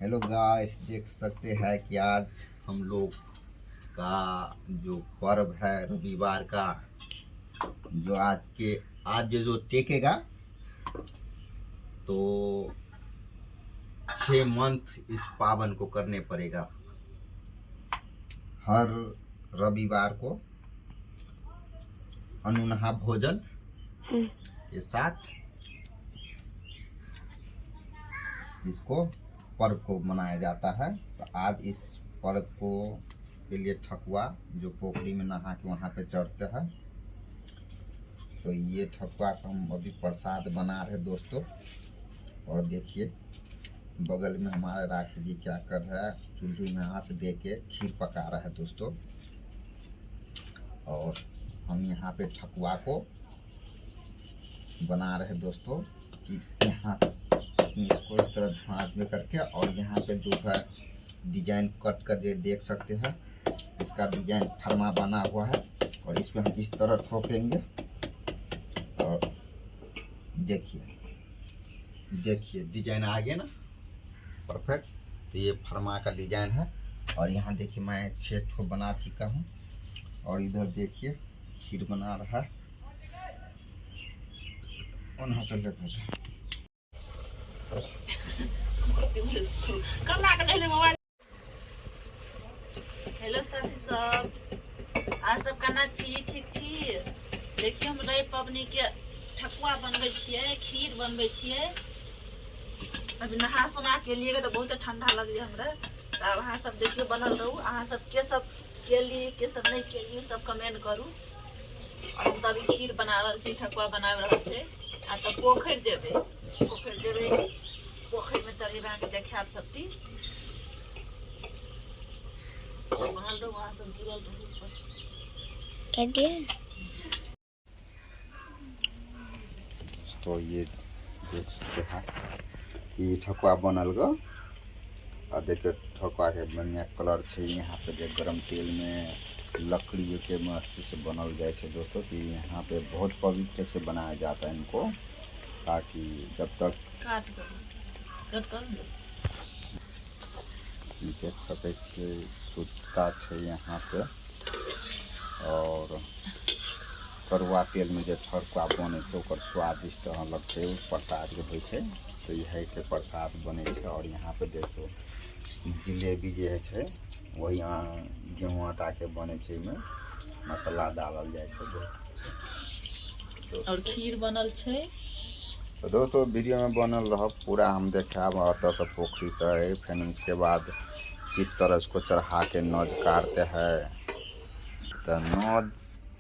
Hello guys, देख सकते हैं कि आज हम लोग का जो पर्व है रविवार का, जो आज के आज जो टेकेगा तो 6 मंथ इस पावन को करने पड़ेगा। हर रविवार को अनुनहा भोजन के साथ इसको पर्व को मनाया जाता है। तो आज इस पर्व को के लिए ठकुआ जो पोखरी में नहा के वहाँ पे चढ़ते हैं, तो ये ठकुआ का हम अभी प्रसाद बना रहे दोस्तों। और देखिए बगल में हमारे राखी जी क्या कर रहा है, चूल्हे में आँच दे के खीर पका रहा है दोस्तों। और हम यहाँ पे ठकुआ को बना रहे दोस्तों कि यहाँ इसको इस तरह झाँच में करके, और यहाँ पे जो है डिजाइन कट कर देख सकते हैं, इसका डिजाइन फर्मा बना हुआ है और इस पर हम इस तरह ठोकेंगे। और देखिए देखिए डिजाइन आ गया ना परफेक्ट। तो ये फर्मा का डिजाइन है। और यहाँ देखिए मैं 6 ठो बना चुका हूँ। और इधर देखिए खीर बना रहा है। हेलो साथी सब, आज सब केना छी? ठीक छी? देखियो हम रवि पबनी के ठकुआ बनबै छियै, खीर बनबै छियै। अभी नहा सोना के लिए तऽ बहुत ठंडा लगलै हमरा। तऽ आब अहाँ सब देखियो बनल रहू। अहाँ सब के सब केली के सब नहीं केली सब कमेंट करू। हम तऽ अभी खीर बना रहल छी, ठकुआ बना रहल छै। आ तऽ पोखरि जेबै, पोखरि जेबै, पोखरिमे चढ़ेबै, अहाँके देखायब सब चीज। बनल रहू, अहाँ सब जुड़ल रहू। तो ये देख सकते हैं कि ठकुआ बनल गो। और देखियो ठकुआ के बढ़िया कलर छै। यहाँ पे जे गरम तेल में लकड़ी के मच्छी से बनल जाए छै दोस्तों, कि यहाँ पे बहुत पवित्र से बनाया जाता है इनको, ताकि जब तक काट करू, कट करू। देख सकै छियै शुद्धता छै यहाँ पे। और करुआ तेल में जे ठकुआ बनै छै ओकर स्वादिष्ट अलग छै, प्रसाद के होइ छै। तो इएह छै प्रसाद बनै छै। और यहाँ पे देखो जिलेबी जे होइ छै वही गेहूँ आटा के बनै छै, एहिमे मसाला डालल जाइ छै। और खीर बनल छै। तो दोस्तों वीडियो में बनल रह पूरा, हम देखाब अतः से पोखरी से फिर उसके बाद किस तरह इसको चढ़ा के नोज काटते हैं। तो नोज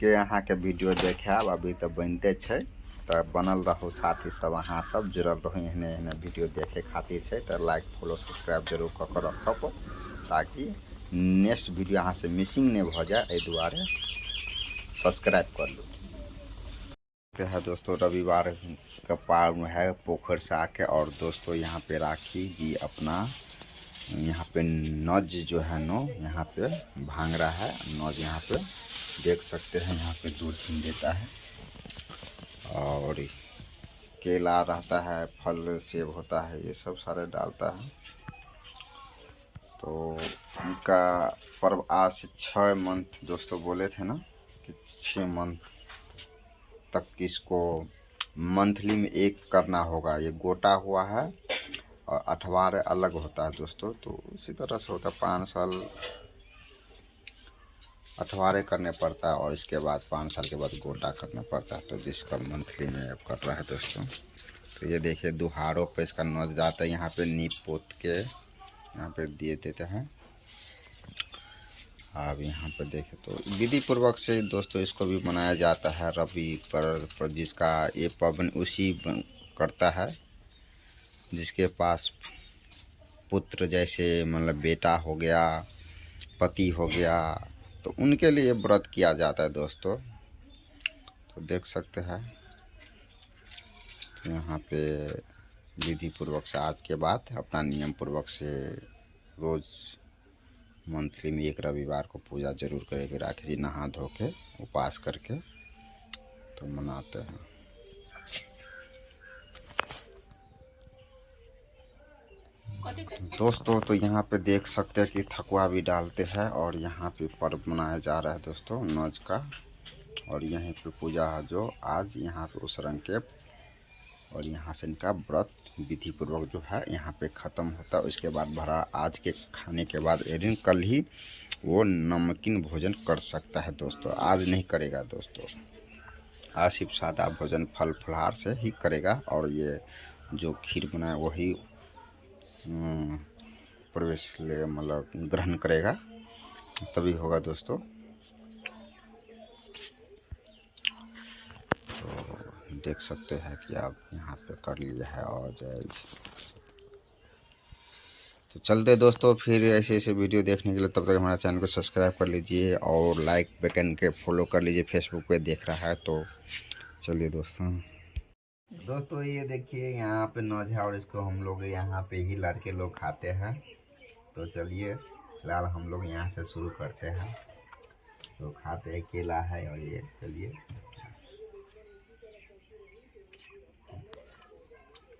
के अहाँ के वीडियो देखाब, अभी तो बनते छै। तो बनल रहू साथी सब, अहाँ सब जुड़ल रहू, एहने एहने वीडियो देखे खातिर छै। तो लाइक फॉलो सब्सक्राइब जरूर कऽ के रखब, ताकि नेक्स्ट वीडियो अहाँ से मिसिंग नहीं भऽ जाए, एहि दुआरे सब्सक्राइब कर लू। है दोस्तों रविवार का पार है पोखर से आके। और दोस्तों यहाँ पे राखी जी अपना यहाँ पे नज जो है नो यहाँ पे भांग रहा है। नज यहाँ पे देख सकते हैं, यहाँ पे दूध देता है और केला रहता है, फल सेब होता है, ये सब सारे डालता है। तो उनका पर्व आज से 6 मंथ दोस्तों बोले थे ना कि 6 मंथ तक इसको मंथली में एक करना होगा। ये गोटा हुआ है और अठवार अलग होता है दोस्तों। तो इसी तरह से होता है, 5 साल अठवारे करने पड़ता है और इसके बाद 5 साल के बाद गोटा करना पड़ता है। तो जिसका मंथली में अब कर रहा है दोस्तों। तो ये देखिए दुहारों पे इसका नोज जाता है, यहाँ पे नीप पोत के यहाँ पे दिए देते हैं। अब यहाँ पर देखें तो विधि पूर्वक से दोस्तों इसको भी मनाया जाता है। रवि पर जिसका ये पवन उसी करता है, जिसके पास पुत्र जैसे मतलब बेटा हो गया, पति हो गया, तो उनके लिए व्रत किया जाता है दोस्तों। तो देख सकते हैं तो यहाँ पे विधि पूर्वक से आज के बाद अपना नियम पूर्वक से रोज़ मंथली में एक रविवार को पूजा जरूर करेगी राखी जी, नहा धो के उपवास करके तो मनाते हैं। कथी? दोस्तों, तो यहाँ पे देख सकते हैं कि थकुआ भी डालते हैं और यहाँ पे पर्व मनाया जा रहा है दोस्तों नज का। और यहीं पे पूजा है जो आज यहाँ पे उस रंग के, और यहाँ से इनका व्रत विधि पूर्वक जो है यहाँ पे ख़त्म होता है। उसके बाद भरा आज के खाने के बाद एरिन कल ही वो नमकीन भोजन कर सकता है दोस्तों, आज नहीं करेगा दोस्तों। आज सिर्फ सादा भोजन फल फलहार से ही करेगा और ये जो खीर बनाए वही प्रवेश ले मतलब ग्रहण करेगा, तभी होगा दोस्तों। तो देख सकते हैं कि आप यहाँ पे कर लिया है और जय। तो चलते दोस्तों, फिर ऐसे ऐसे वीडियो देखने के लिए तब तक हमारे चैनल को सब्सक्राइब कर लीजिए और लाइक बटन के फॉलो कर लीजिए। फेसबुक पे देख रहा है तो चलिए दोस्तों। दोस्तों, ये देखिए यहाँ पे नौज है और इसको हम लोग यहाँ पे ही लड़के लोग खाते हैं। तो चलिए फिलहाल हम लोग यहाँ से शुरू करते हैं। तो खाते हैं, केला है और ये चलिए।